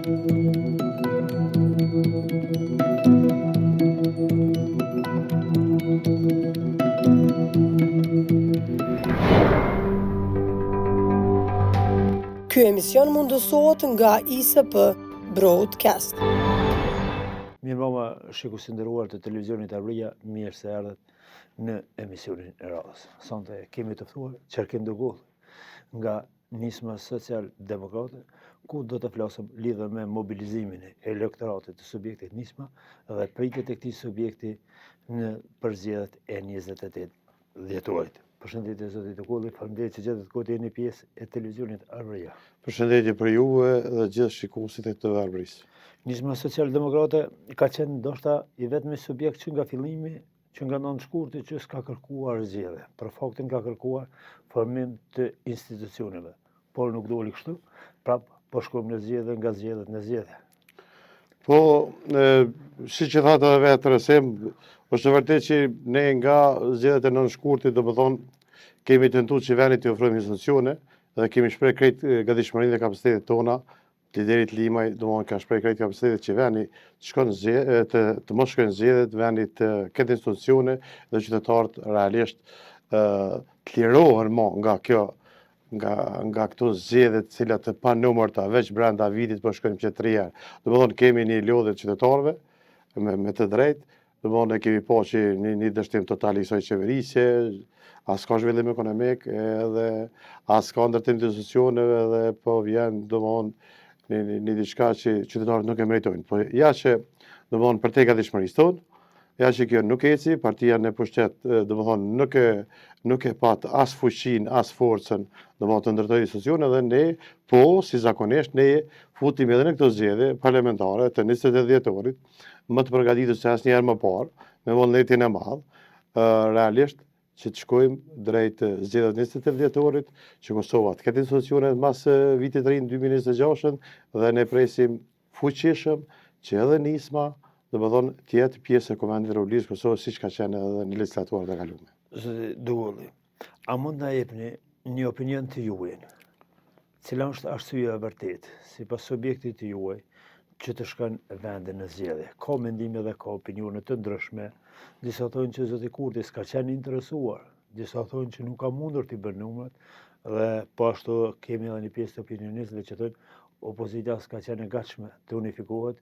Ky emision mundësohet nga ISP Broadcast. Mirëmbrëma, shikues të nderuar të televizionit Arbëria, mirë se erdhët në emisionin e radhës. Sonte kemi të ftuar Qerkim Dugolli nga Nisma Social Demokrate, ku do të flasim lidhur me mobilizimin e elektoratit të subjektit Nisma dhe pritjet e këtij subjekti në për zgjedhjet e 28 dhjetorit. Përshëndetje zoti Dugolli, faleminderit që gjetët kohë të jeni pjesë e televizionit Arbëria. Përshëndetje për juve dhe gjithë shikuesit e TV Arbërisë. Nisma Social Demokrate ka qenë ndoshta i vetmi subjekt që nga fillimi, që nga 9 shkurti që s'ka kërkuar zgjedhje. Për faktin ka kërkuar formim të institucioneve, por nuk doli kështu, prap po shkojmë në zgjedhje nga zgjedhjet në zgjedhje. Po, siç e thatë edhe vetë Resim, është e vërtet që ne nga zgjedhjet e 9 shkurtit, domethonë, kemi tentu që vendit t'i ofrojmë institucione dhe kemi shpreh krejt gatishmërinë dhe kapacitetet tona, liderit Limaj, domethonë, ka shpreh krejt kapacitetet që vendi të shkon zgjedhje, të, të mos shkojnë zgjedhjet, vendi të ketë institucione dhe qytetarët realisht të lirohen mo nga kjo nga nga këto zgjedhje të cilat të panumërta veç brenda vitit po shkojmë që tri herë. Domethonë kemi një lodhje të qytetarëve me, me të drejtë, domethonë e kemi pa që një, një dështim total i kësaj qeverisje, as ka zhvillim ekonomik edhe as ka ndërtim të institucioneve dhe po vjen domethonë një, një, një diçka që qytetarët nuk e meritojnë. Po ja që domethonë përtej gatishmërisë tonë, Ja që kjo nuk eci, partia në pushtet, domethonë, nuk e, nuk e pat as fuqinë, as forcën, domethonë, të ndërtojë institucione dhe ne, po, si zakonisht, ne futemi edhe në këto zgjedhje parlamentare të 28 dhjetorit, më të përgatitur se asnjëherë më parë, me vullnetin e madh, realisht, që të shkojmë drejt zgjedhjeve të 28 dhjetorit, që Kosova të ketë institucione mas vitit të ri 2026 dhe ne presim fuqishëm që edhe Nisma, domethonë, të jetë pjesë e Kuvendit të Republikës së Kosovës siç ka qenë edhe në legjislaturat e kalume. Zoti Dugolli, a mund na jepni një opinion të juajin? Cila është arsyeja e vërtetë, sipas subjektit të juaj, që të shkon vendi në zgjedhje? Ka mendime dhe ka opinione të ndryshme. Disa thonë që zoti Kurti s'ka qenë i interesuar, disa thonë që nuk ka mundur t'i bën numrat dhe po ashtu kemi edhe një pjesë të opinionistëve që thonë opozita s'ka qenë e gatshme të unifikohet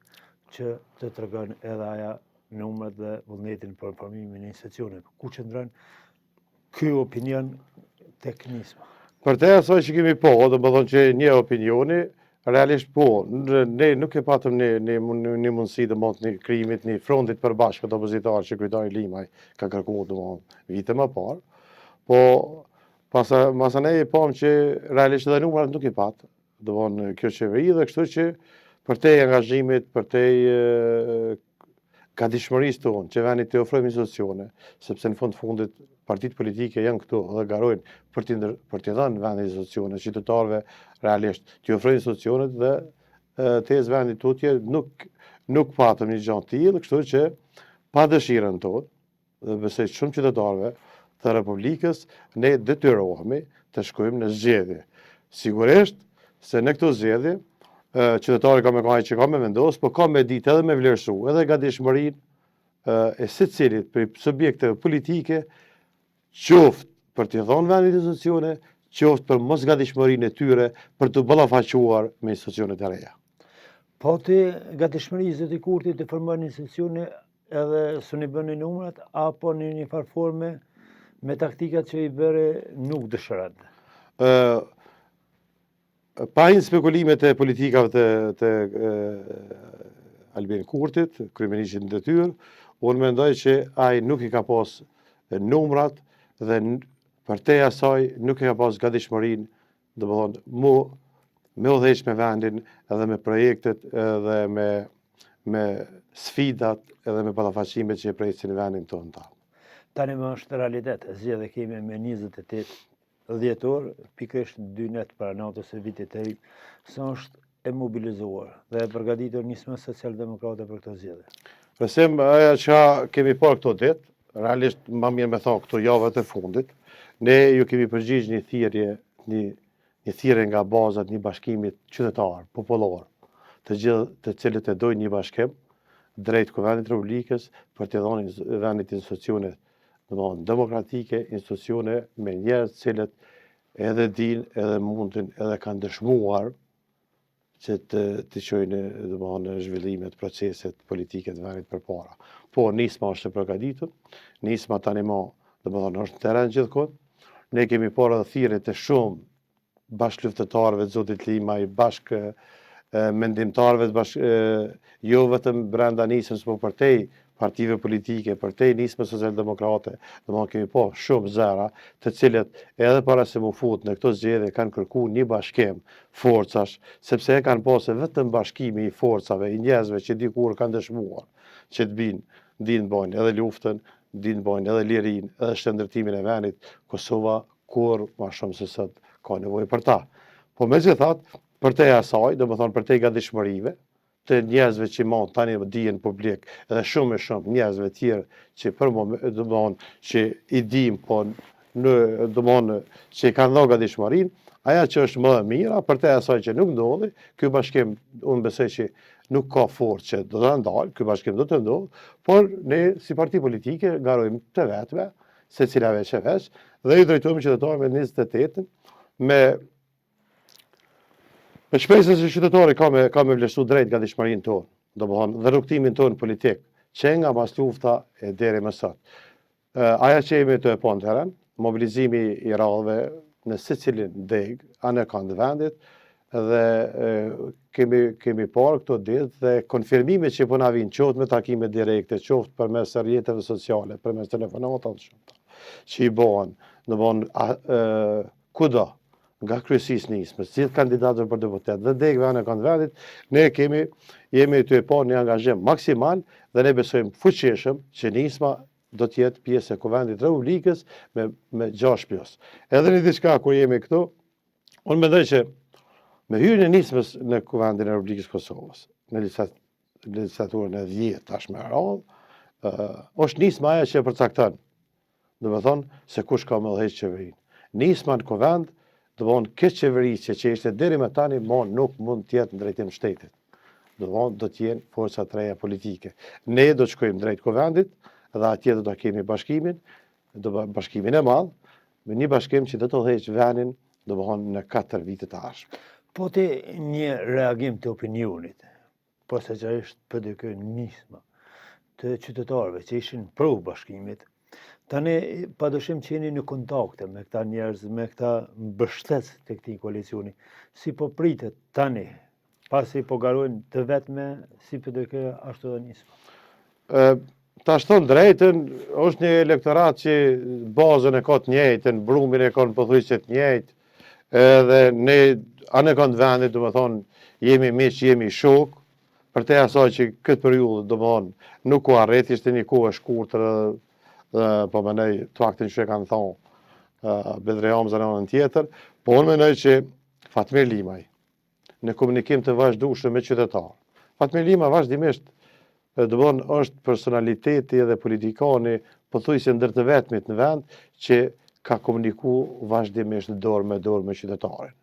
që të tregon edhe aja numrat dhe vullnetin për formimin e institucioneve. Ku qëndron ky opinion tek Nisma? Përtej asaj që kemi po, domethonë që një opinioni, realisht po, ne nuk e patëm një, një, një mundësi domethonë një krijimit një frontit përbashkët opozitar që kryetari Limaj ka kërku domethonë vite më parë, po pasa, masanej e pamë që realisht edhe numrat nuk i pat, Domethonë kjo qeveri dhe kështu që përtej angazhimit, përtej gatishmërisë tonë, që vendit t'i ofrojmë institucione, sepse në fund të fundit partitë politike janë këtu dhe garojnë për t'i për t'i dhënë vendit institucione, qytetarëve realisht t'i ofrojnë institucionet dhe të ecë vendi tutje nuk nuk patëm një gjë të tillë, kështu që pa dëshirën tonë, dhe besoj shumë qytetarëve të Republikës, ne detyrohemi të shkojmë në zgjedhje. Sigurisht se në këto zgjedhje, qytetari ka me kanë që ka me vendos, po ka me ditë edhe me vlerësu, edhe gatishmërinë e secilit prej subjekteve politike, qoftë për t'i dhonë vendit institucione, qoftë për mosgatishmërinë e tyre për t'u ballafaquar me institucionet e reja. Pati gatishmëri zoti Kurti të formojnë institucione edhe s'un i bëni numrat, apo në një farë forme me taktikat që i bëre nuk dëshironte? Pa hi në spekulimet e politikave të, të Albin Kurtit, kryeministrit në detyrë, unë mendoj që ai nuk i ka pas numrat dhe përtej asaj nuk e ka pas gatishmërinë Domethonë, mu, me udhëheq me vendin edhe me projektet edhe me, me sfidat edhe me ballafaqimet që e presin vendin tonë ta. Tani më është realitet, zgjedhje kemi me 28 dhjetor, pikërisht dy net para natës së vitit të ri, sa është e mobilizuar dhe e përgatitur Nisma Socialdemokrate për këto zgjedhje. Resim, ajo që kemi parë këto ditë, realisht ma mirë me thonë këto javët e fundit, ne ju kemi përgjigj një thirrje, një, një thirrje nga bazat një bashkimit qytetar, popullor. të gjithë të cilët e dojnë një bashkim drejt Kuvendit të Republikës për t'i dhënë vendit institucione, domethënë demokratike, institucione me njerëz të cilët edhe dinë, edhe mundin, edhe kanë dëshmuar që të të çojnë domethënë zhvillimet, proceset politike të vendit përpara. Po Nisma është e përgatitur, Nisma tani ma domethënë është në terren gjithkund. Ne kemi parë edhe thirrje të shumë bashkëluftëtarëve të zotit Limaj, bashkë mendimtarëve të bashkë, jo vetëm brenda Nismës, po përtej partive politike, përtej Nismës Socialdemokrate, domethënë kemi pa shumë zëra, të cilët edhe para se mu fut në këto zgjedhje kanë kërku një bashkim forcash, sepse e kanë pa se vetëm bashkimi i forcave, i njerëzve që dikur kanë dëshmuar, që të binë, dinë të bajnë edhe luftën, dinë të bajnë edhe lirinë, edhe shtetndërtimin e vendit, Kosova kurrë ma shumë se sot ka nevojë për ta. Po megjithatë, përtej asaj, domethënë përtej gatishmërive, të njerëzve që ma tani dihen publik edhe shumë e shumë njerëzve tjerë që për moment, domethënë, që i dim, po në, domethënë, që i kanë dhënë gatishmërinë, aja që është më e mira, përtej asaj që nuk ndodhi, ky bashkim, unë besoj që nuk ka forcë që do të ndalë, ky bashkim do të ndodhë, por ne si parti politike garojmë të vetme, secila veç e veç, dhe i drejtohemi qytetarëve me 28 me me shpresën se qytetari ka me ka me vlerësu drejt gatishmërinë tonë, domethënë dhe rrugëtimin tonë politik, që nga paslufta e deri më sot. Aja që jemi tu e pa në terren, mobilizimi i radhëve në secilin degë, anekënd vendit, dhe kemi, kemi parë këto ditë dhe konfirmime që po na vijnë, qoftë me takime direkte, qoftë përmes rrjeteve sociale, përmes telefonatave të shumta, që i bëhen, domethënë, kudo, nga kryesisë së Nismës, gjithë kandidatëve për deputet dhe degëve anekënd vendit, ne kemi, jemi tu e pa një angazhim maksimal dhe ne besojmë fuqishëm që Nisma do të jetë pjesë e Kuvendit të Republikës me, me 6 plus. Edhe një diçka kur jemi këtu, Unë mendoj që me hyrjen e Nismës në Kuvendin e Republikës së Kosovës, në legjislaturën e 10 tash me radhë, është Nisma ajo që e përcakton, domethënë, se kush ka me udhëheq qeverinë. Nisma në Kuvend, domethënë, kjo qeverisje që ishte deri më tani, mo nuk mund të jetë në drejtim shtetit. Domethënë, do të jenë forca të reja politike. Ne do të shkojmë drejt Kuvendit dhe atje do ta kemi bashkimin, do bashkimin e madh, me një bashkim që do të udhëheqë vendin, domethënë në 4 vitet e ardhshme. Po te një reagim të opinionit, posaçërisht PDK Nisma, të qytetarëve që ishin pro bashkimit, tani pa dyshim që jeni në kontakte me këta njerëz, me këta mbështetës të këtij koalicioni, si po pritet tani Pasi po garojnë të vetme si PDK ashtu edhe Nisma. Tash thënë drejtën, është një elektorat që bazën e ka të njëjtën, brumin e kanë pothuajse të njëjtë, edhe ne anekënd vendit, domethonë, jemi miq, jemi shokë, përtej asaj që këtë periudhë, domethonë, nuk u arrit, ishte një kohë e shkurtër dhe po mendoj të paktën që e kanë thonë Bedri Hamza në anën tjetër, po unë mendoj që Fatmir Limaj, në komunikim të vazhdueshëm me qytetarë. Fatmir Limaj vazhdimisht domethënë është personaliteti dhe politikani pothuajse ndër të vetmit në vend që ka komuniku vazhdimisht dorë me dorë me qytetarin.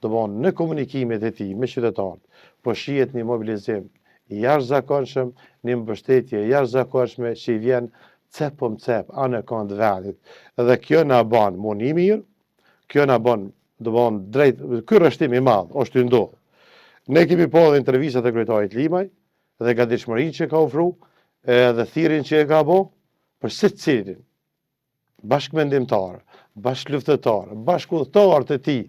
Domethënë në komunikimet e tij me qytetarët po shihet një mobilizim i jashtëzakonshëm, një mbështetje e jashtëzakonshme që i vjen cep për cep anekënd vendit. Dhe kjo na ban mu ni mirë, Kjo na bën, domethënë, drejt, ky rreshtim i madh është tu ndodhë. Ne kemi pa edhe intervistat e kryetarit Limaj dhe gatishmërinë që ka ofru, edhe thirrjen që e ka bo për secilin bashkëmendimtar, bashkëluftëtar, bashkudhëtar të tij,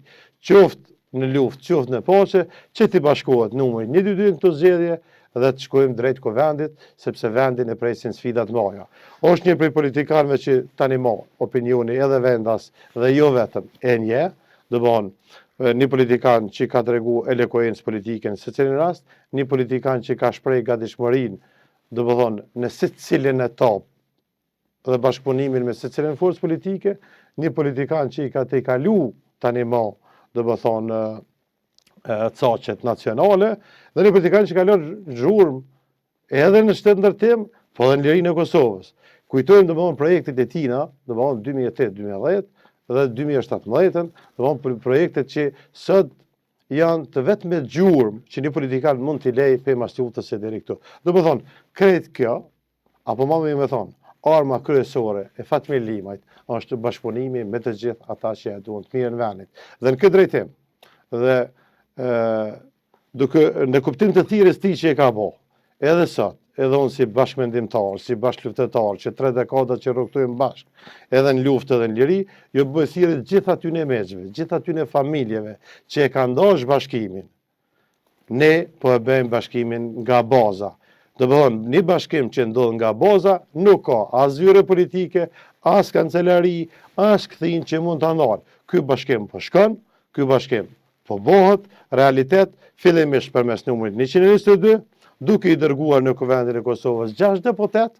qoftë në luftë, qoftë në paqe, që t'i bashkohet numrit 122 në këto zgjedhje dhe të shkojmë drejt kuvendit, sepse vendin e presin sfida të mëdha. Është një prej politikanëve që tani ma opinioni edhe vendas dhe jo vetëm e njeh, domethënë një politikan që ka tregu elokuencë politike në secilin rast, një politikan që ka shpreh gatishmërinë, domethënë në secilin etapë dhe bashkëpunimin me secilën forcë politike, një politikan që i ka tejkalu tani ma, domethënë, caqet nacionale, dhe një politikan që ka lënë gjurmë edhe në shtetndërtim, po edhe në lirinë e Kosovës. Kujtojmë, domethënë, projektet e tina, domethënë, 2008-2010 dhe 2017, domethënë, projektet që sot. Janë të vetmet gjurmë që një politikan mund t'i lejë prej mas luftës e deri këtu. Domethonë, krejt kjo, apo ma mirë me thonë, arma kryesore e Fatmir Limajt është bashkëpunimi me të gjithë ata që ja duan të mirën vendit. Dhe në këtë drejtim, dhe e, duke, në kuptim të thirrjes tij që e ka bo, edhe sot, edhe unë si bashkëmendimtar, si bashkëluftëtar, që tre dekada që rrugëtojmë bashkë, edhe në luftë edhe në liri, ju bëj thirrje gjithë atyne miqve, gjithë atyne familjeve që e kanë dashë bashkimin, Ne po e bëjmë bashkimin nga baza. Domethonë, një bashkim që ndodh nga baza, nuk ka as zyre politike, as kancelari, as kthinë që mund ta ndalë. Ky bashkim po shkon, ky bashkim po bohet realitet fillimisht përmes numrit 122, duke i dërguar në Kuvendin e Kosovës 6 deputet,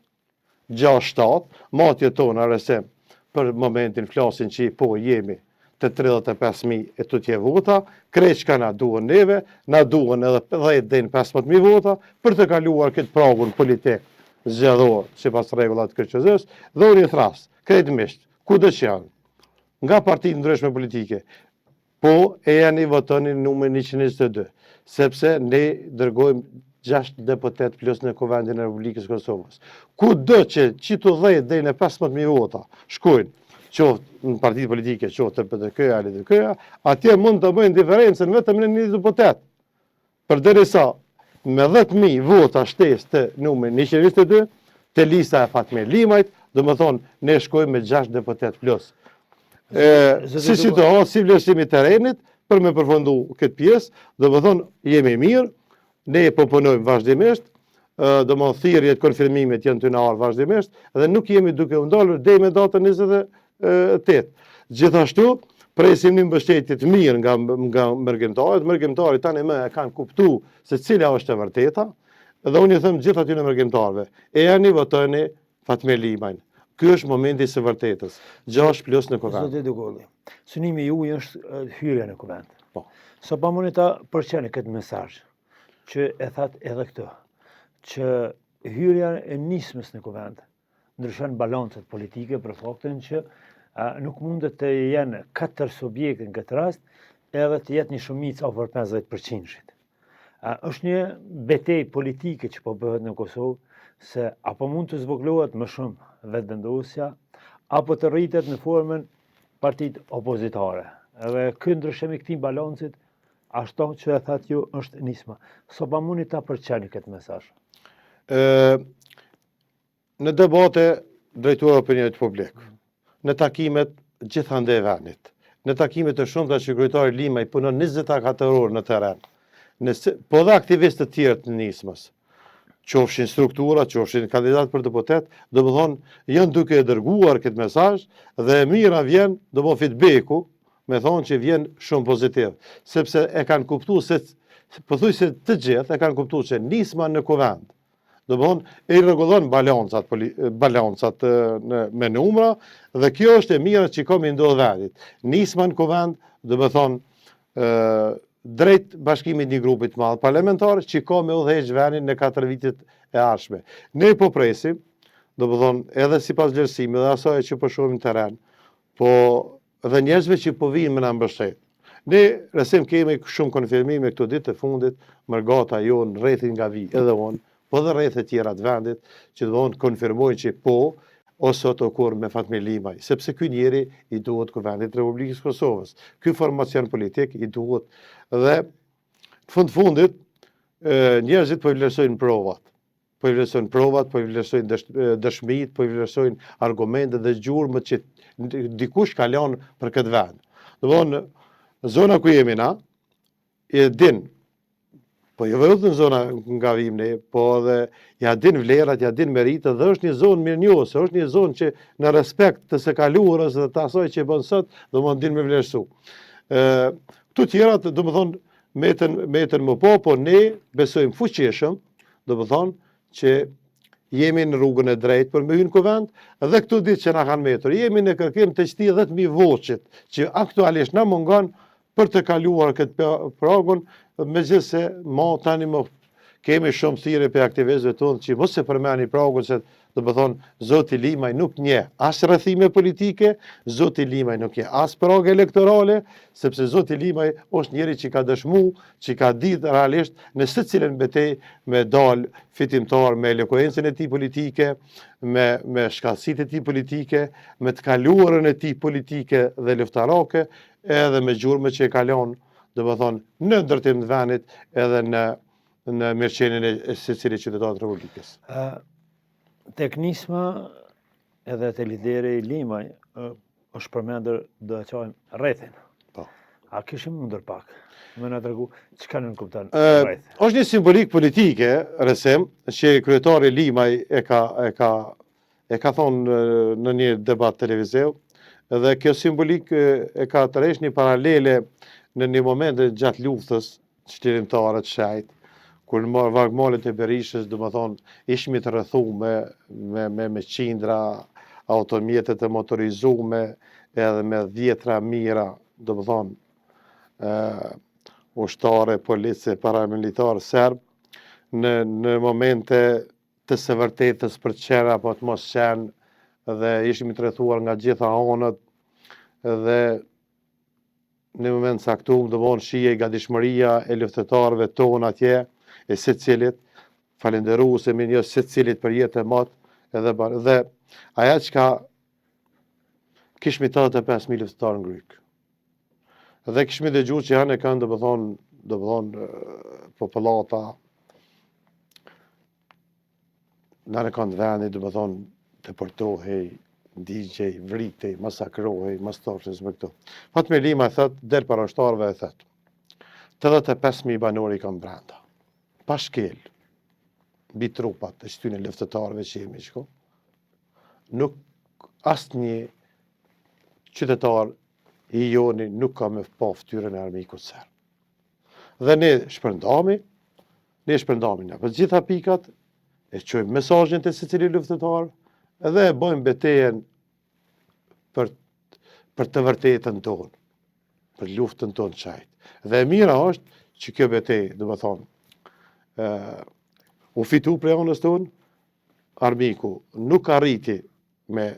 6, 7, matjet tona Resim për momentin flasin që po jemi të 35.000 e tutje vota, krejt çka na duhen neve, na duhen edhe 10 deri në 15.000 vota për të kaluar këtë pragun politik zgjedhor sipas rregullave të KQZ-së, dhe unë i thras, krejt miqtë, kudo që janë, nga parti të ndryshme politike, Po, ejani votoni numrin 122, sepse ne dërgojmë 6 deputet plus në Kuvendin e Republikës së Kosovës. Kudo që qito 10 deri në 15.000 vota shkojnë, qoftë në partitë politike, qoftë te PDK-ja, LDK-ja, atje mund të bëjnë diferencën vetëm në një deputet. Përderisa me 10.000 vota shtesë te numri 122, te lista e Fatmir Limajt, domethonë, ne shkojmë me 6 deputet plus. E, si situatë, si vlerësim i terrenit, për me përfundu këtë pjesë, domethonë, jemi mirë, ne po punojmë vazhdimisht, domethonë, thirrjet, konfirmimet janë tu na ardhë vazhdimisht, dhe nuk jemi duke u ndalur deri me datën 28. Gjithashtu, presim një mbështetje të mirë nga, nga mërgimtarët, mërgimtarët tani më e kanë kuptu se cila është e vërteta, dhe unë i them gjithë atyne mërgimtarëve, ejani votoni Fatmir Limajn. Ky është momenti i së vërtetës. 6 plus në kuvend. Zoti Dugolli, synimi juaj është hyrja në kuvend. Po. Sa pa mundeni ta përçoni këtë mesazh që e thatë edhe këtë, që hyrja e nismës në kuvend ndryshon balancat politike për faktin që nuk mundet të jenë katër subjekte në këtë rast edhe të jetë një shumicë afër 50%-shit. Është një betejë politike që po bëhet në Kosovë se apo mund të zvogëlohet më shumë vetëvendosja, apo të rritet në formën partitë opozitare. Edhe ky ndryshim i këtij balancit, ashtu që e thatë ju, është nisma. Sa pa mundeni ta përçoni këtë mesazh? Ë Në debate drejtuar opinionit publik, në takimet gjithandej vendit, në takimet e shumta që kryetari Limaj punon 24 orë në terren, në, po dhe aktivistë të tjerë të nismës, qofshin struktura, qofshin kandidatë për deputet, domethonë, janë duke e dërguar këtë mesazh dhe e mira vjen, domethonë feedbacku, me thonë që vjen shumë pozitiv, sepse e kanë kuptu se, pothuajse të gjithë e kanë kuptu që nisma në kuvend, Domethonë, i rregullon balancat, balancat në, me numra, dhe kjo është e mira që ka me i ndodhë vendit. Nisma në kuvend, domethonë, drejt bashkimit një grupit të madh parlamentar, që ka me udhëheq vendin në 4 vitet e ardhshme. Ne po presim, domethonë, edhe sipas vlerësimit dhe asaj që po shohim në terren, po dhe njerëzve që po vijnë me na mbështet. Ne Resim kemi shumë konfirmime këto ditë të fundit, mërgata jonë, rrethin nga vij, edhe unë, po dhe rrethe tjera të vendit, që domethonë konfirmojnë që po, o sot o kurrë me Fatmir Limaj, sepse ky njeri i duhet Kuvendit të Republikës Kosovës. Ky formacion politik i duhet dhe në fund fundit njerëzit po i vlerësojnë provat. Po i vlerësojnë provat, po i vlerësojnë dëshmitë, po i vlerësojnë argumentet dhe gjurmët që dikush ka lënë për këtë vend. Domethonë, zona ku jemi na, e din, po jo vetëm zona nga vim ne, po edhe ja din vlerat, ja din meritët dhe është një zonë mirënjohëse, është një zonë që në respekt të së kaluarës dhe të asaj që bën sot, domethonë din me vlerësu. Ë, këto tjerat, domethonë, meten, meten me pa, po ne besojmë fuqishëm, Domethonë që jemi në rrugën e drejtë për me hy në kuvend dhe këto ditë që na kanë metur, jemi në kërkim të qëtij 10.000 votshit që aktualisht na mungon për të kaluar këtë pragun, megjithëse ma tani më kemi shumë thirrje prej aktivistëve tonë që mos e përmeni pragun se Domethonë, Zoti Limaj nuk njeh as rrethime politike, Zoti Limaj nuk njeh as prage elektorale, sepse Zoti Limaj është njeri që ka dëshmu, që ka ditë realisht në secilën betejë me dal fitimtar me elokuencën e tij politike, me, me shkathtësitë e tij politike, me të kaluarën e tij politike dhe luftarake, edhe me gjurmët që e ka lon, domethonë, në ndërtim të vendit edhe në në mirëqenien e secilit qytetar të Republikës. Tek nisma edhe te lideri Limaj është përmendur do e quajmë rrethin. Po. A kishim mundur pak me na tregu çka nënkupton rrethi? Është një simbolikë politike, Resim, që kryetari Limaj e ka e ka e ka thonë në një debat televiziv, dhe kjo simbolikë e ka tërheq një paralele në një moment gjatë luftës çlirimtare të shejt, kur në vargmalet e Berishës, domethonë, ishmi të rrethu me, me, me, me qindra automjete të motorizume edhe me dhjetra mijëra, domethonë, ushtare, police, paramilitarë serbë, në, në momente të së vërtetës për të qenë apo të mos qenë dhe ishim të rrethuar nga gjitha anët dhe në moment caktum, domethonë shihej gatishmëria e luftëtarëve tonë atje, e secilit, falenderues e mirënjohës secilit për jetë e mot, edhe bar, dhe aja çka kishmi 85.000 luftëtarë në grykë. Dhe kishmi dëgju që janë e kanë, domethonë, domethonë, popullata, Në anekënd vendit, domethonë, deportohej, digjej, vritej, masakrohej, mas tafshës me këto. Fatmir Limaj thot, del para ushtarëve e thot, 85.000 banorë i kam brenda, pa shkel, mbi trupat e qëtyne luftëtarëve që jemi qëku, nuk asnjë qytetar i joni nuk ka me pa ftyrën e armikut serb. Dhe ne shpërndami, ne shpërndami nëpër të gjitha pikat, e çojmë mesazhin te secili luftëtar dhe e bëjmë betejën për për të vërtetën tonë, për luftën tonë të shejtë. Dhe e mira është që kjo betejë, domethonë, ë u fitu prej anës tonë, armiku nuk arriti me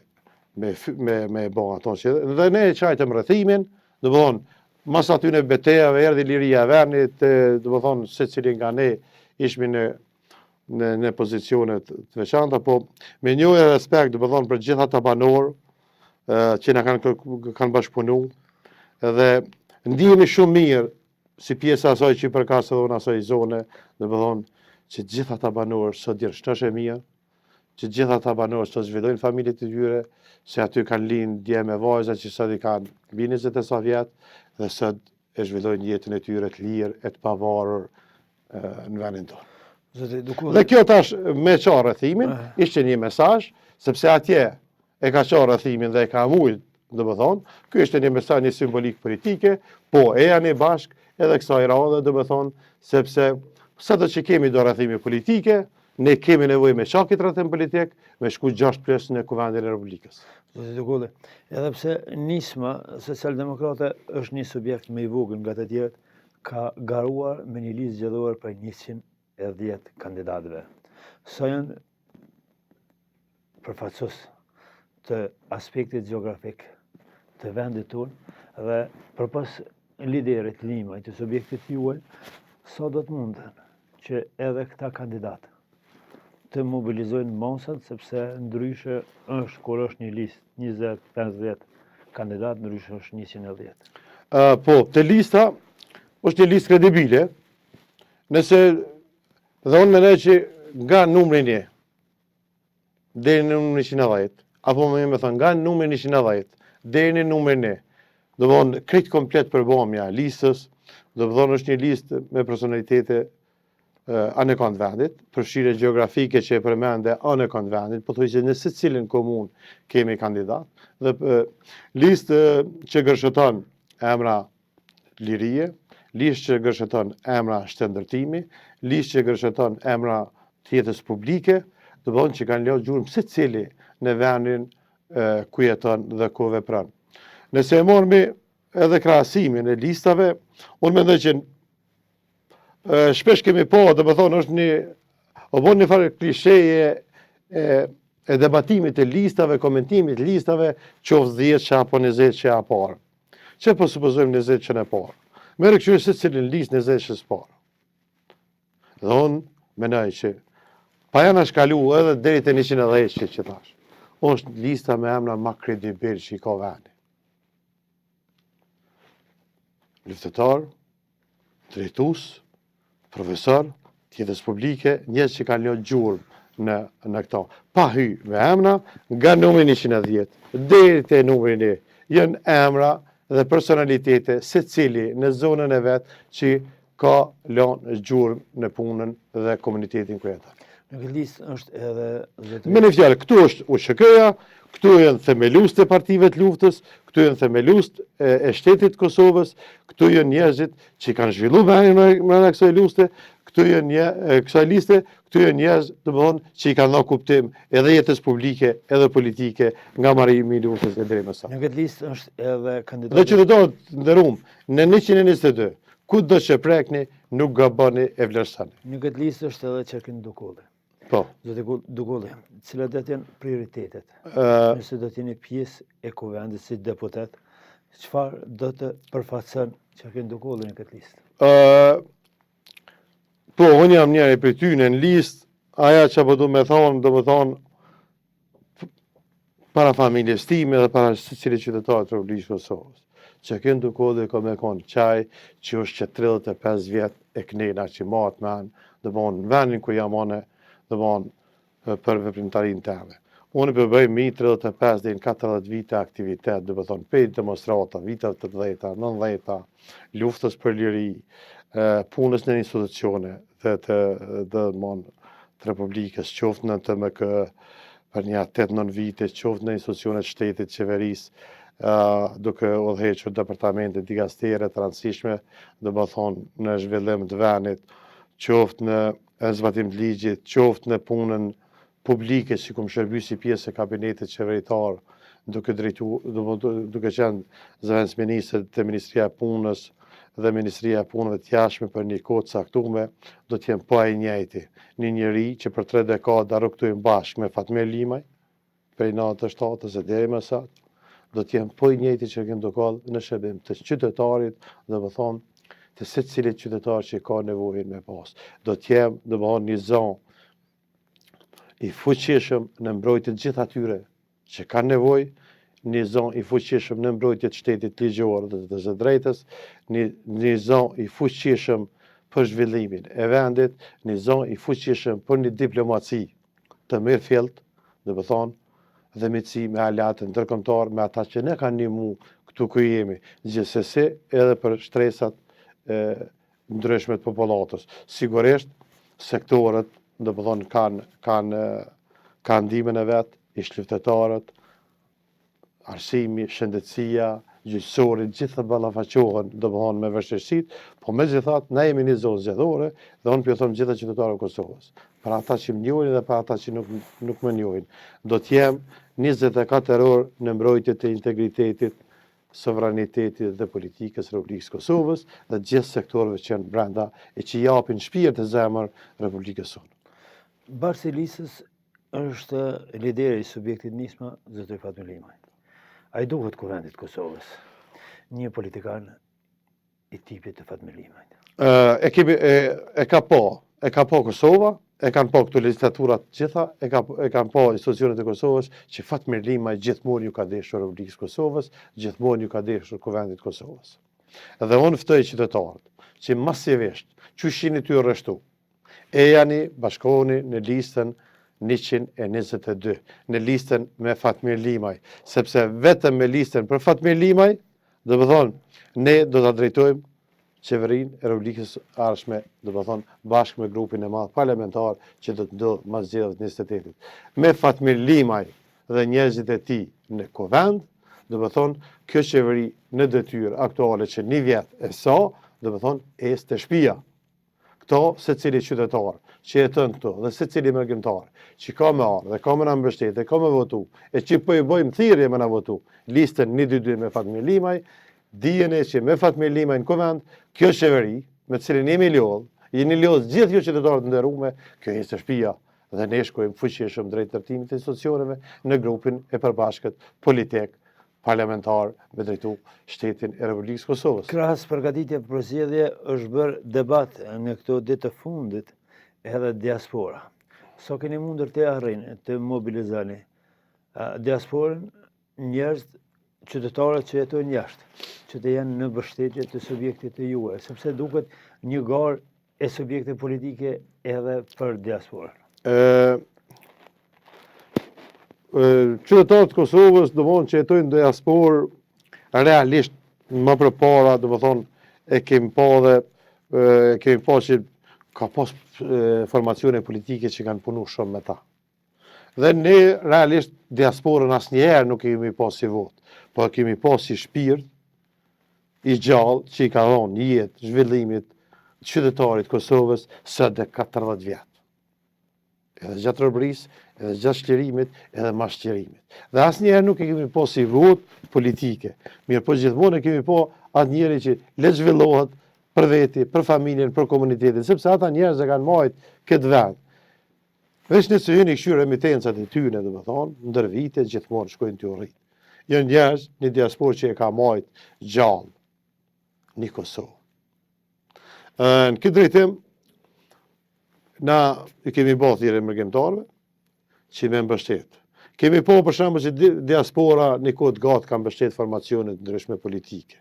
me me me bo ato që dhe ne e qajtëm rrethimin, domethonë, mas atyne betejave erdhi liria e vendit, domethonë, secili nga ne ishmi në në në pozicione të veçanta, po me një respekt, domethonë, për gjithë ata banorë që na kanë kanë bashkëpunu, dhe ndihemi shumë mirë si pjesë e asaj që i përkas edhe unë asaj zone, domethonë, që gjithë ata banorë sot janë shnosh e mirë, që gjithë ata banorë sot zhvillojnë familjet e tyre, se aty kanë lind djem e vajza që sot i kanë mbi 20 e sa vjet dhe sot e zhvillojnë jetën e tyre të lirë e të pavarur në vendin tonë. Dhe kjo tash me qa rrethimin, ishte një mesazh, sepse atje e ka qa rrethimin dhe e ka mujt, domethonë, ky ishte një mesazh, një simbolikë politike, po ejani bashkë edhe kësaj radhe, domethonë, sepse sado që kemi do rrethime politike, ne kemi nevojë me qa këtë rrethim politik, me shku 6 plus në Kuvendin e Republikës. Zoti Dugolli, edhe pse Nisma Socialdemokrate është një subjekt më i vogël nga të tjerët, ka garuar me një listë zgjedhore prej 110 kandidatëve. Sa janë përfaqësues të aspektit gjeografik të vendit tonë dhe përpos liderit Limaj të subjektit juaj, sa do të munden që edhe këta kandidatë të mobilizojnë masat, sepse ndryshe është kur është një listë 20, 50 kandidatë, ndryshe është 110. Uh, po, te lista është një listë kredibile, nëse dhe unë mendoj që nga numri një, deri në numrin 110, apo më mirë me thënë, nga numri 110 deri në numrin 1, domethonë, krejt komplet përbamja e listës, domethonë, është një listë me personalitete anekënd vendit, përfshirje gjeografike që e përmende anekënd vendit, pothuajse në secilën komunë kemi kandidat, dhe listë që gërsheton emra lirie, listë që gërsheton emra shtetndërtimi, listë që gërsheton emra të jetës publike, domethonë që kanë lënë gjurmë secili në vendin ku jeton dhe ku vepron. Nëse e marrmi edhe krahasimin e listave, unë mendoj që shpesh kemi po, domethonë, është një, o bo një farë klisheje e, e debatimit të listave, komentimit të listave, qoftë 10 apo 20 që e parë. Që po supozojmë 20 e parë. Merre kqyre secilën listë 20 së parë. Dhe unë menoj që pa janë është kalu edhe deri te 110 që që thash. është lista me emra ma kredibil që i ka vendi. Luftëtar, drejtues, profesor, të jetës publike, njerëz që kanë lënë gjurmë në në këto. Pa hy me emra, nga numri 110 deri te numri 1 janë emra dhe personalitete secili në zonën e vet që ka lënë gjurmë në punën dhe komunitetin ku jeton. Në këtë listë është edhe zotëri. Me një fjalë, këtu është UÇK-ja, këtu janë themeluesit e partive të luftës, këtu janë themeluesit e, e shtetit të Kosovës, këtu janë njerëzit që kanë zhvillu vendin mrena kësaj lufte, këtu janë një e, kësaj liste, këtu janë njerëz, domethënë, që i kanë dhënë kuptim edhe jetës publike, edhe politike nga mbarimi i luftës e deri më sot. Në këtë listë është edhe kandidati. Dhe qytetarë të nderum, në 122, Kudo që prekni, nuk gaboni e vlerësoni. Në këtë listë është edhe Qerkin Dukolli. Po. Zoti Dukolli, cilat do të jenë prioritetet? Nëse do të jeni pjesë e kuvendit si deputet, çfarë do të përfaqëson Qerkin Dukolli në këtë listë? Ë Po, unë jam njëri prej tyne në listë, aja që po du me thonë, domethonë, para familjes time dhe para secilit qytetar të Republikës së Kosovës. Qerkin Dukolli ka me konë qaj që është që 35 vjet e knena që mahet men, domethonë në vendin ku jam unë, domethonë për veprimtarinë teme. Unë po bëj mi 35 deri në 40 vite aktivitet, domethonë prej demonstrata, viteve 80-ta, 90-ta, luftës për liri, punës në institucione dhe të domethonë të Republikës, qoftë në TMK për nja 8-9 vite, qoftë në institucionet e shtetit, qeverisë, duke udhëhequr departamente, dikastere të rëndësishme, domethonë në zhvillim të vendit, qoftë në zbatim të ligjit, qoftë në punën publike si kum shërby si pjesë e kabinetit qeveritar, duke drejtu, duke qenë zëvendësministër te Ministria e Punës dhe Ministria e Punëve të Jashtme për një kohë të caktume, do të jem po ai njëjti, një njeri që për tre dekada rrugëtojmë bashkë me Fatmir Limaj, prej 97-ës e deri më sot, do të jem po i njëjti Qerkin Dukoll në shërbim të qytetarit, domethonë, të secilit qytetar që ka nevojën me pas. Do të jem, domethonë, një zo i fuqishëm në mbrojtje të gjithë atyre që kanë nevojë, një zo i fuqishëm në mbrojtje të shtetit ligjor dhe të së drejtës, një, një zo i fuqishëm për zhvillimin e vendit, një zo i fuqishëm për një diplomaci të mirëfilltë, domethonë, dhe miqësi me aleatët ndërkombëtarë, me ata që na kanë ndihmu këtu ku jemi, gjithsesi edhe për shtresat e ndryshme të popullatës. Sigurisht, sektorët, domethonë, kanë, kanë, kanë ndihmën e vet, ish luftëtarët, arsimi, shëndetësia, gjyqësori, gjithë të ballafaqohen, domethonë, me vështirësitë, po megjithatë, ne jemi një zonë zgjedhore dhe unë po ju them gjithë qytetarëve të Kosovës, për ata që më njohin dhe për ata që nuk, nuk më njohin, do të jem 24 orë në mbrojtje të integritetit, sovranitetit dhe politikës së Republikës së Kosovës dhe gjithë sektorëve që janë brenda e që japin shpirt e zemër Republikës sonë. Bartës i listës është lideri i subjektit Nisma, zotëri Fatmir Limaj. A i duhet Kuvendit të Kosovës një politikan i tipit të Fatmir Limajt? E kemi e, e ka pa, e ka pa Kosova, e kanë pa këto legjislaturat gjitha, e ka e kanë pa institucionet e Kosovës që Fatmir Limaj gjithmonë ju ka dashur Republikës së Kosovës, gjithmonë ju ka dashur Kuvendit të Kosovës. Dhe unë ftoj qytetarët që masivisht, qysh jeni tu rreshtu, ejani bashkohuni në listën 122, në listën me Fatmir Limaj, sepse vetëm me listën për Fatmir Limaj, domethonë, ne do ta drejtojmë qeverinë e Republikës së ardhshme, domethonë, bashkë me grupin e madh parlamentar që do të ndodhë mas zgjedhjeve të 28-it. Me Fatmir Limaj dhe njerëzit e tij në kuvend, domethonë, kjo qeveri në detyrë aktuale që një vjet e sa, domethonë, ec te shpia. Këto, secili qytetar që jeton këtu dhe secili mërgimtar që ka me ardhë dhe ka me na mbështet dhe ka me votu, e që po i bëjmë thirrje me na votu, listën 122 me Fatmir Limaj, dijeni që me Fatmir Limaj në kuvend, kjo qeveri, me të cilën jemi lodhë, jeni lodhë gjithë ju qytetarë të nderume, kjo ec te shpia. Dhe ne shkojmë fuqishëm drejt ndërtimit të institucioneve në grupin e përbashkët politik parlamentar me drejtu shtetin e Republikës së Kosovës. Krahas përgatitje për zgjedhje është bërë debat në këto ditë të fundit edhe diaspora. Sa keni mundur të arrini, të mobilizoni diasporën njerëz qytetarët që jetojnë jashtë, që të jenë në mbështetje të subjektit të juaj, sepse duket një garë e subjekte politike edhe për diasporën. Ë qytetarët e Kosovës, domethonë që jetojnë në diasporë, realisht më përpara, domethonë, e kemi pa dhe e kemi pa që ka pas formacione politike që kanë punu shumë me ta. Dhe ne realisht diasporën asnjëherë nuk e kemi pas si votë, po e kemi pas si shpirt i gjallë që i ka dhonë jetë zhvillimit të qytetarit Kosovës sot e 40 vjet. Edhe gjatë robërisë, edhe gjatë çlirimit, edhe mas çlirimit. Dhe asnjëherë nuk e kemi pas si votë politike. Mirëpo gjithmonë e kemi pa atë njeri që le të zhvillohet për veti, për familjen, për komunitetin, sepse ata njerëz e kanë majtë këtë vend. Veç nëse hyni kqyr remitencat e tyne, domethonë, ndër vite gjithmonë shkojnë tu u rrit. Janë njerëz, një diasporë që e ka majt gjallë një Kosovë. Në këtë drejtim, na i kemi bo thirrje mërgimtarëve, që me mbështet. Kemi pa për shembull që diaspora një kohë të gatë ka mbështet formacione të ndryshme politike.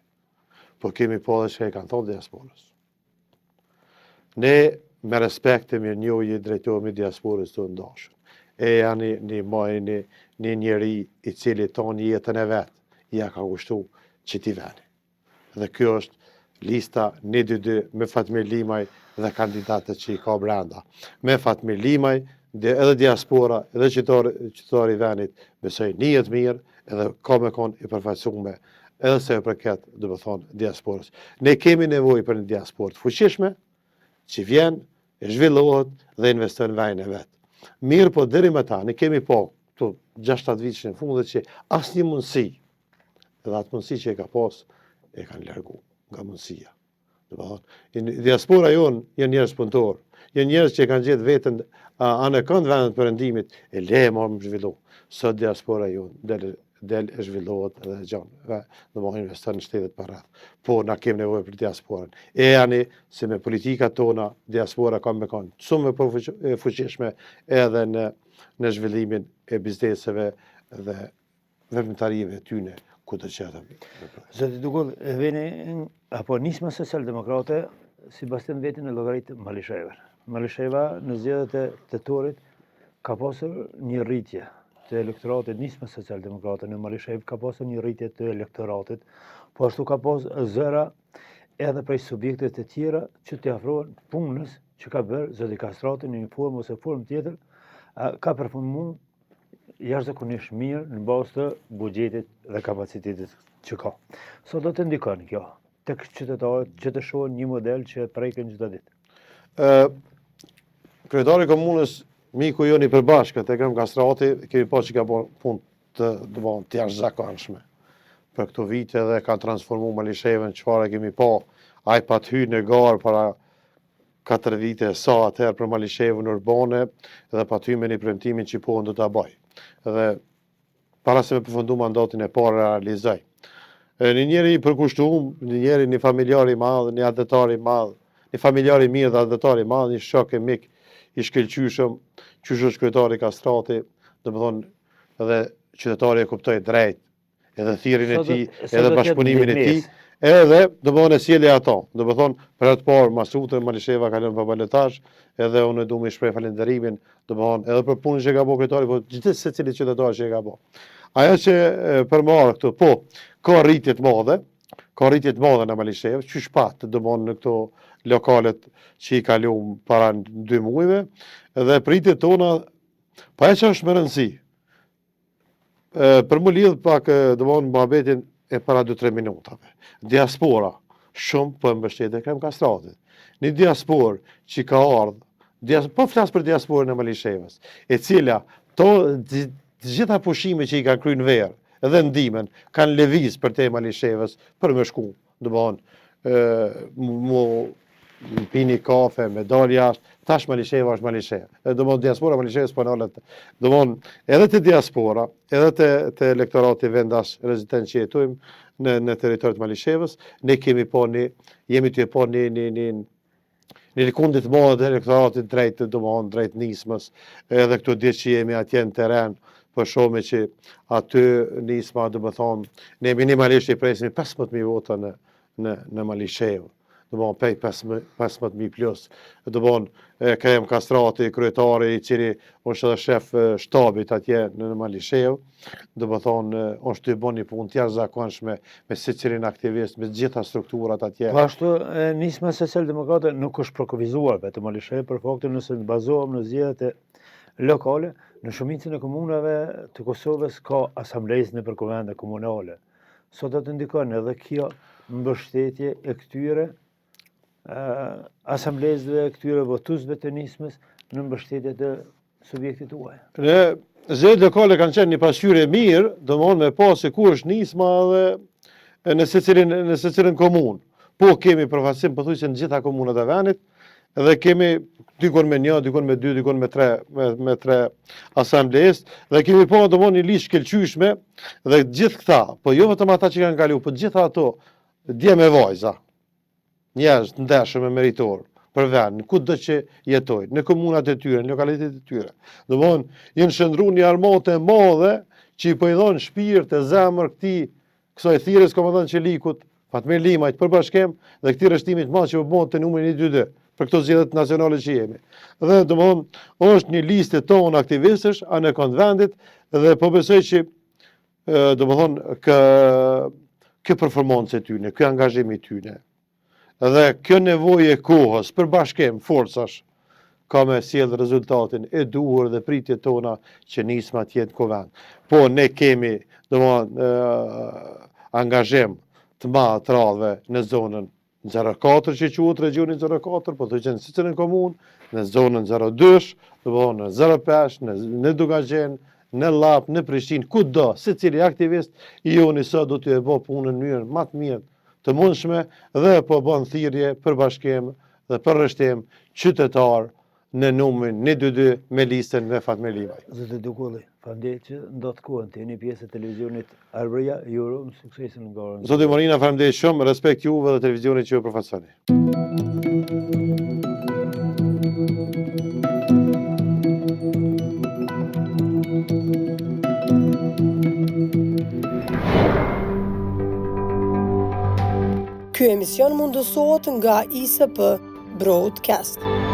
Po kemi pa dhe çka i kanë thonë diasporës. Ne me respekt e mirënjohje i drejtohemi diasporës tonë t'dashur. Ejani ndihmojeni një njeri i cili tonë jetën e vet ia ka kushtu qëtij veni. Dhe kjo është lista 1-2-2 me Fatmir Limaj dhe kandidatët që i ka brenda. Me Fatmir Limaj, edhe diaspora, edhe qytetari i venit, besoj nihet mirë, edhe ka me konë i përfaqësume edhe sa i përket, domethonë, diasporës. Ne kemi nevojë për një diasporë të fuqishme, që vjen, e zhvillohet dhe investon në vendin e vet. Mirëpo, deri më tani, kemi pa këto 6-7 vitëshin e fundit që asnjë mundësi, edhe atë mundësi që e ka pas, e kanë largu nga mundësia. Domethonë, diaspora jonë janë njerëz punëtorë, janë njerëz që e kanë gjetë veten anekënd vendet e perëndimit, e le më me zhvillu. Sot diaspora jonë del, del e zhvillohet dhe e gjon, dhe domethonë investon në shtetet përreth. Po, na kemi nevojë për diasporën. Ejani se me politikat tona, diaspora ka me konë shumë e fuqishme edhe në, në zhvillimin e bizneseve dhe veprimtarive tyne ku të qetëm. Zoti Dugolli, vini apo nisma socialdemokrate si bastion vetin e llogarit Malishevën. Malisheva në zgjedhjet e tetorit ka pasur një rritje të elektoratit nisma socialdemokrate në Malishevë ka pasur një rritje të elektoratit, po ashtu ka pasur zëra edhe prej subjekteve të tjera që t'i afrohen punës që ka bërë zoti Kastrati në një formë ose formë tjetër, ka performu jashtëzakonisht mirë në bazë të buxhetit dhe kapacitetit që ka. Sa do të ndikon kjo tek qytetarët që të shohin një model që e prekin çdo ditë? Ë kryetari i komunës miku jonë i përbashkët Ekrem Kastrati, kemi pa që ka bërë punë të domethonë të jashtëzakonshme për këto vite dhe ka transformu Malishevën çfarë e kemi pa ai pat hy në garë para 4 vite e sa atëherë për Malishevën urbane dhe pat hy me një premtimin që po do ta baj. Dhe para se me përfundu mandatin e parë realizoi. E, një njeri i përkushtum, një njeri, një familjar i madh, një atdhetar i madh, një familjar i mirë dhe atdhetar i madh, një shok e mik i shkëlqyeshëm, qysh është kryetari Kastrati, domethonë edhe qytetari e kuptoi drejt, edhe thirrjen e tij, edhe bashkëpunimin e tij, edhe domethonë e sjellja ato, domethonë për herë të parë Masutën Malisheva kalon pa balotazh, edhe unë du me shpreh falënderimin, domethonë edhe për punën që ka bo kryetari, po gjithsecilit qytetar që e ka bo. Ajo që për më ardhë këtu, po, ka rritje të madhe, ka rritje të madhe në Malishevë, qysh pat, domethonë në këto lokalet që i kalum para dy mujve, dhe pritjet tona, pa e që është me rëndësi, Për m'u lidhë pak, domethonë, muhabetin e para 2-3 minutave. Diaspora, shumë po e mbështet Ekrem Kastratin. Një diasporë që ka ardhë, dias, po flas për diasporën e Malishevës, e cila to të gjitha pushime që i kanë kry në verë, edhe në dimën, kanë lëviz përtej Malishevës për me shku, domethonë, mu me pi një kafe, me dalë jashtë, Tash Malisheva është Malishevë. Domethënë diaspora e Malishevës po nalet. Domethënë edhe te diaspora, edhe te te elektorati vendas rezident që jetojmë në në territor të Malishevës, ne kemi po një jemi tu e pa një një një një lëkundje të madhe të elektoratit drejt, domethënë drejt nismës, edhe këto ditë që jemi atje në terren, po shohim që aty nisma, domethënë, ne minimalisht i presim 15.000 vota në, në, në Malishevë domethënë prej 15.000 plus, domethënë Ekrem Kastrati, kryetari i cili është edhe shef shtabit atje në Malishevë, domethënë është tu bo një punë të jashtëzakonshme me secilin aktivist, me gjitha strukturat atje. Po ashtu, Nisma Socialdemokrate nuk është përkufizuar vetëm Malishevë, për faktin nëse në bazohem në zgjedhjet lokale, në shumicën e komunave të Kosovës ka asambleistë nëpër kuvende komunale. Sa do të ndikon edhe kjo mbështetje e këtyre asambleistëve, këtyre votuesve të nismës në mbështetje të subjektit tuaj. Në zgjedhjet lokale kanë qenë një pasqyrë e mirë, domethënë me pa se ku është nisma edhe në secilin në secilën komunë. Po kemi përfaqësim pothuajse në gjitha komunat e vendit, Dhe kemi dikun me një, dikun me dy, dikun me tre, me, me tre asambleistë, dhe kemi pa domethënë një listë shkëlqyeshme, dhe gjithë këta, po jo vetëm ata që kanë kalu, po gjithë ato, djem e vajza, njerëz të ndershëm e meritor, për vend, kudo që jetojnë, në komunat e tyre, në lokalitetet e tyre. Domethënë, janë shndërru një armatë e madhe, që i po i dhonë shpirt e zemër këtij Kësaj thirrjes komandan Çelikut, Fatmir Limajt për bashkim dhe këtij rreshtimit të madh që po bëhet te numri 122 për këto zgjedhjet nacionale që jemi. Dhe domethënë është një listë e tonë aktivistësh anekënd vendit dhe po besoj që domethënë kë kjo performancë e tyne, ky angazhim i tyne, Dhe kjo nevojë e kohës për bashkim forcash ka me sjell rezultatin e duhur dhe pritjet tona që nisma të jetë në kuvend. Po ne kemi, domethënë, angazhim të madh të radhëve në zonën 04 që quhet regjioni 04, po të qenë secilën komunë, në zonën 02, domethënë në 05, në, në Dukagjin, në Llap, në Prishtinë, kudo, secili aktivist i joni sot do të e bo punën në mënyrën ma të mirë të mundshme dhe po bën thirrje për bashkim dhe për rreshtim qytetar në numrin 122 me listën me Fatmir Limaj. Zoti Dugolli, faleminderit që ndatë kohën të jeni pjesë e televizionit Arbëria, ju urojmë suksesin në garën. Zoti Morina, faleminderit shumë, respekt juve dhe televizionit që ju përfaqësoni. Ky emision mundësohet nga ISP Broadcast.